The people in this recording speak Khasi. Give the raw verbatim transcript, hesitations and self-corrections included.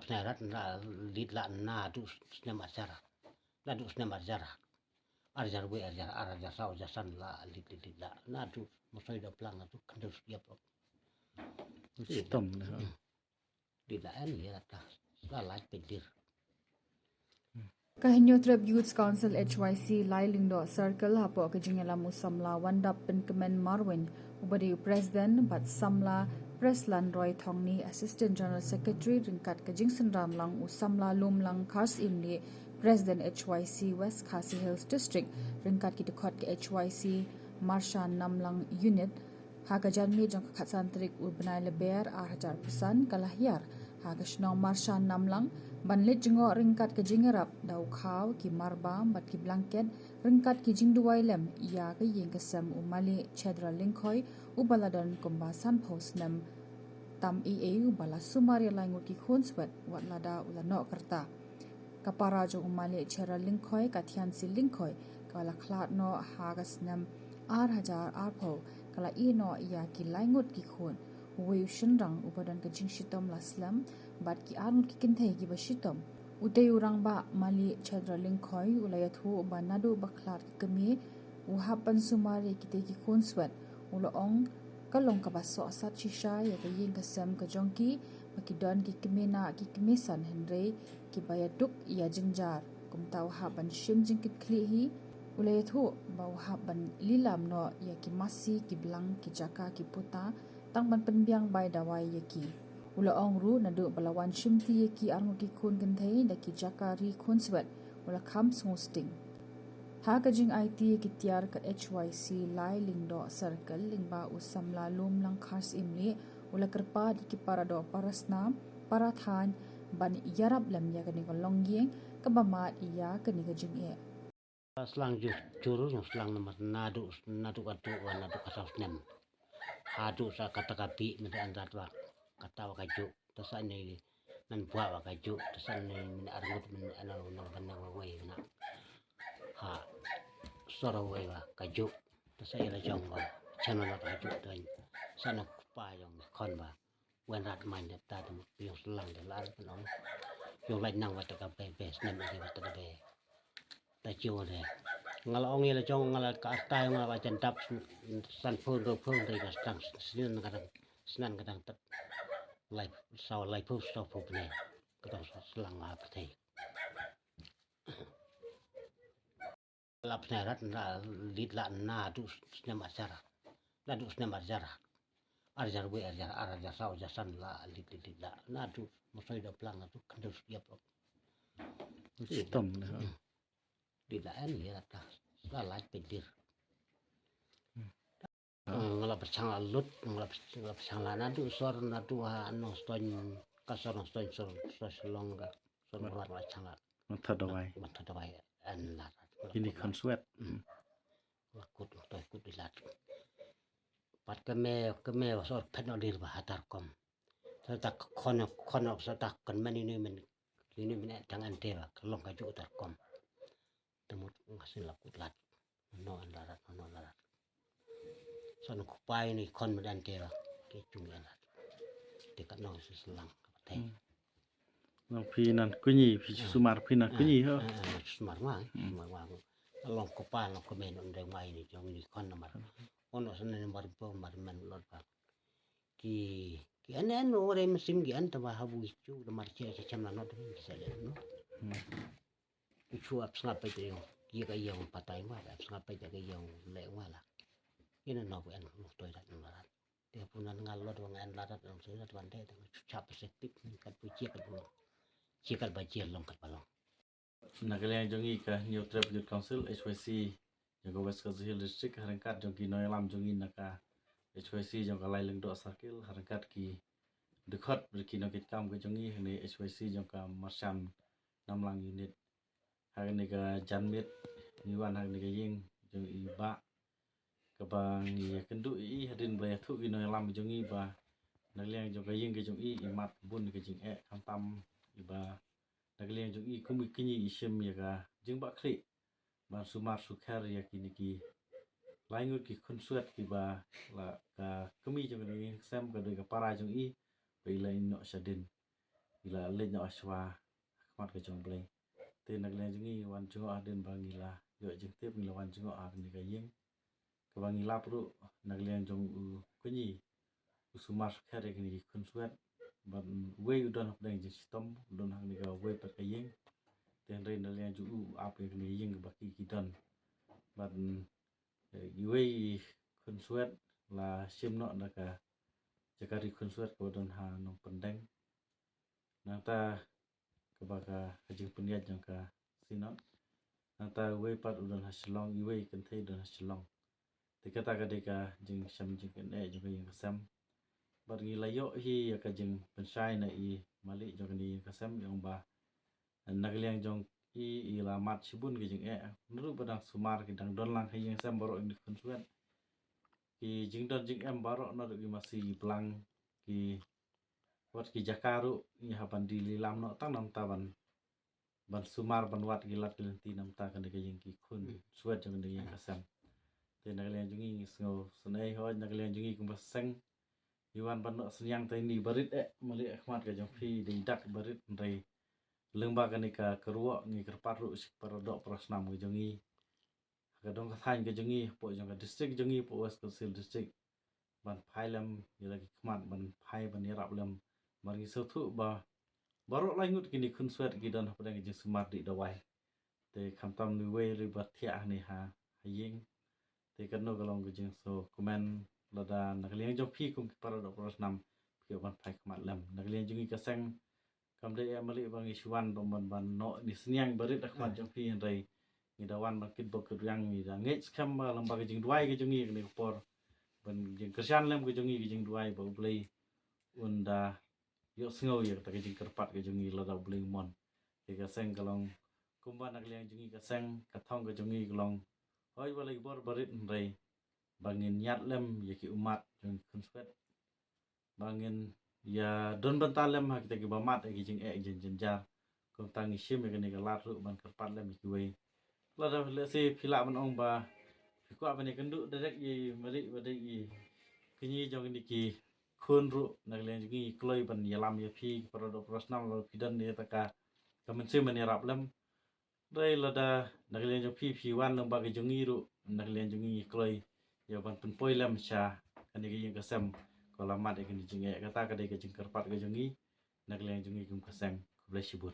Pnai rat na leit la naduh snem arhajar. Naduh snem arhajar. Arhajar wei, arhajar ar, arhajar saw, arhajar san la leit, leit, leit la. Naduh mosoi da plang naduh khyndai spah ïap. Shitom na. Leit la en ïa ta. La lait pyndir. Ka Hynñiewtrep Youth Council, H Y C, Lai Lyngdoh Circle, hapoh ka jingïalam u samla Wandap Pynkmen Marwein, uba dei u President, bad samla Preslan Roy Thongni, Assistant General Secretary, ryngkat ka jingsynran lang u samla Lumlang Kharsyimlieh, President H Y C West Khasi Hills District, ryngkat ki dkhot ka H Y C Marshan Namlang Unit, ha ka janmiet jong ka khatsan tarik u bnai Lber arhajar arphew san ka la hiar ha ka shnong Marshan Namlang, ban leit jngoh ryngkat ka jingïarap da u khaw, ki marbam bad ki blanket, ryngkat ki jingduwai lem ïa ka ïing ka sem u Mali Chedra Lyngkhoi, uba la don kumba sanphew snem tam ei ei, uba la sumar ïa lai ngut ki khunswet wat lada u la noh ka rta. Ka para jong u Mali Chedra Lyngkhoi, ka Thiansi Lyngkhoi, ka la khlad noh ha ka snem arhajar arphew, ka la ïeh noh ïa ki lai ngut ki khun. Uwei u shynrang uba don ka jingshitom la slem, bad ki ar ngut ki kynthei kiba shitom. Utei u rangbah Mali Chedra Lyngkhoi u la ïathuh ba naduh ba khlad ka kmie, u hap ban sumar ïa kitei ki khunswet. U la ong, ka long kaba sohsat shisha ïa ka ïing ka sem ka jong ki, ba ki don ki kmie nah ki kmie san, hynrei kiba ïaduk ïajynjar. Kumta u hap ban shim jingkitkhlieh hi. U la ïathuh ba u hap ban lilam noh ïa ki masi, ki blang, ki jaka, ki puta, tang ban pynbiang bai dawai ïa ki. U la ong ruh naduh ba la wan shimti ïa ki ar ngut ki khun kynthei da ki jaka ri khunswet, u la kham sngewsting. Ha ka jingaiti ïa ki tiar ka H Y C Lai Lyngdoh Circle, lyngba u samla Lumlang Kharsyimlieh, u la kyrpad ïa ki para doh para snam, para thaiñ, ban ïarap lem ïa kane ka longïing kaba mad ïa kane ka jingeh. Slang jur, jur, slang namar naduh, naduh ka duh, naduh ka saw snem. Haduh sa kata ka bih mynta an rat wa. Kata wa ka juk. Ta sa ni nan bwa wa ka juk. Ta sa ni mynta arngut mynta an nang ban nang wa wei na. Ha. Sor wa wei wa ka juk. Ta sa ïa la jong wa. Channel wa ka juk ta. Sa na kpa jong khon wa. Wan rat man da ta tu yong slang da lar kan ong. Yong lai nang wa ta ka be be snem ade wa ta ka be. Ta chiu de. Nga la ong ïa la jong nga la ka artai nga la jan dap san phone do phone de ka stang snen ka dang snen ka dang tat. Lai saw lai phu saw phu ne. Ka dang slang ha pyrthei. La pnai rat na leit la naduh snem arhajar. Naduh snem arhajar. Arhajar wei, arhajar ar, arhajar saw, arhajar san la leit, leit, leit la. Naduh mosoi da plang naduh khyndai spah ïap. Shitom na. Leit la en ïa ta. La lait pyndir. Nga la pyrshang la lut, nga la pyrshang, nga la pyrshang la naduh sor, naduh ha Nongstoiñ, ka sor Nongstoiñ, sor, sor Shillong ka, sor Mawlai la pyrshang la. Matha dawai. Matha dawai, en la. Kini khunswet. La kut, la toi kut ilat. Pat ka me, ka me wa sor phet no dir ba hatar kom. Sa ta khon, khon sa ta kan men ini men, ini men tang ante ba, ka long ka ju tar kom. Temut ngasin la kut lat. No an larat, no larat. Sa no kupai ni khon medan te la. Ke chung ya lat. Te kat no selang ka te. Hmm. No phi nan kunyi, phi sumar phi nan kunyi ho. Ah, sumar ma, sumar ma. Long kupai, long kupai no ndai mai ni jong ni khon namar. Ono sana ni mar bo mar men lot ba. Ki, ki an an ore mesim ki an taba habu ichu da mar che che cham la no de ki sa le no. Hmm. Ichu ap sngap pe te yo. Ki ka yo patai wa, ap sngap pe te ka yo le wa la. Ina no en no toi rat no rat. Te punan ngal lot wa ngan la rat no se rat wan de chu chap se tip kat pu che kat pu. Che kat ba che long kat ba long. Na ka liang jong i ka Hynñiewtrep Youth Council, H Y C, jong ka West Khasi Hills District, ha ryngkat jong ki nongïalam jong i na ka H Y C jong ka Lailingdoh Circle, ha ryngkat ki dkhot bad ki nongkitkam ka jong i, hangne H Y C jong ka Marshan Namlang Unit. Hangne ka janmiet ngi wan hangne ka ïing jong i bah kaba ngi ïakynduh ïa i hadien ba la ïathuh ki nongïalam jong i ba na ka liang jong ka ïing ka jong i i mad bun ka jingeh khamtam i ba na ka liang jong i kum i kñi i shim ïa ka jingbakla ban sumar sukher ïa kine ki lai ngut ki khunswet kiba la ka kmie jong ka ïing ka sem ka dei ka para jong i ba i la ïehnoh shadien. ngi la leit noh shuwa ha khmat ka jong U Blei. Te na ka liang jong ngi wan jngoh hadien ba ngi la ïoh jingtip, ngi la wan jngoh ha kane ka ïing kaba ngi lap ruh na ka liang jong u kñi u sumar sukher ïa kine ki khunswet. Bad uwei u don hapdeng jingshitom, u don ha kane kawei pat ka ïing. Te hynrei na ka liang jong u, u ap ïa kane ka ïing kaba ki ki don. Bad iwei i khunswet la shim noh na ka jaka ri khunswet kaba don ha Nongpyndeng. Nangta kaba ka, ka jingpynïaid jong ka Synod. Nangta uwei pat u don ha Shillong, iwei kynthei u don ha Shillong. Te kata ka dei ka jingshem jingkynnoh jong ka ïing ka sem. Bad ngi la ïoh hi ïa ka jingpynshai na i malik jong kane ka ïing ka sem, ïa ong ba na ka liang jong i, i la mad shibun ka jingeh. Naduh ba dang sumar ki dang don lang ha ïing sem baroh kine ki khunswet. Ki jingdon jingem baroh naduh ki masi, ki blang, ki wat ki jaka ruh ngi hap ban die lilam noh tang namar ban, ban sumar ban wad ki lad ki lynti namar kane ka ïing ki khunswet jong kane ka ïing ka sem. Te na ka liang jong ngi ngi sngew sngew hoi, na ka liang jong ngi kum ka seng ngi wan ban noh synñiang tang ine i barit eh, malik ha khmat ka jong phi, dei dak barit, hynrei lyngba kane ka kyrwoh ngi kyrpad ruh sha ki paradoh parasnam ka jong ngi ha ka dong ka thaiñ ka jong ngi, hapoh jong ka district jong ngi, hapoh West Khasi Hills District, ban phai lem ïa la ki khmat, ban phai ban ïarap lem. Bad ngi sngewthuh ba baroh lai ngut kine ki khunswet ki don hapdeng ka jingsumar dih dawai. Te khamtam uwei ruh ba thiah hangne ha, ha ïing. Te kano ka long ka jingsngewkmen lada na ka liang jong phi kum ki paradoh parasnam phi ïoh ban phai khmat lem. Na ka liang jong ngi ka seng kam dei eh malik ba ngi shu wan ban, ban, ban noh ine i synñiang barit ha khmat jong phi, hynrei ngi da wan ban kitbok kitrwiang, ngi da ngeit skhem ba lyngba ka jingduwai ka jong ngi kane ka por, ban jingkyrshan lem ka jong ngi ka jingduwai ba U Blei un da ïohsngew ïa kata ka jingkyrpad ka jong ngi lada U Blei u mon. Te ka seng ka long kumba na ka liang jong ngi ka seng, ka thong ka jong ngi ka long hoi ba la ki bor barit, hynrei ba ngin ïaid lem ïa ki ummat jong ki khunswet, ba ngin ïa don bynta lem ha kita kiba mad ïa ki jingeh jingjynjar. Kumta ngi shim ïa kane ka lad ruh ban kyrpad lem ïa kiwei. Lada lehse phi lah ban ong ba phi kwah ban ïakynduh direct ïa i malik ba dei i kñi jong kine ki khun ruh, na ka liang jong ngi ngi kloi ban ïalam ïa phi ki paradoh parasnam, lada phi don ïa kata ka, ka mynsiem ban ïarap lem. Hynrei lada na ka liang jong phi phi wan lyngba ka jong ngi ruh, na ka liang jong ngi ngi kloi ïa ban pynpoi lem sha kane ka ïing ka sem kaba la mad ïa kane ka jingeh. Kata ka dei ka jingkyrpad ka jong ngi na ka liang jong ngi kum ka seng. Khublei shibun.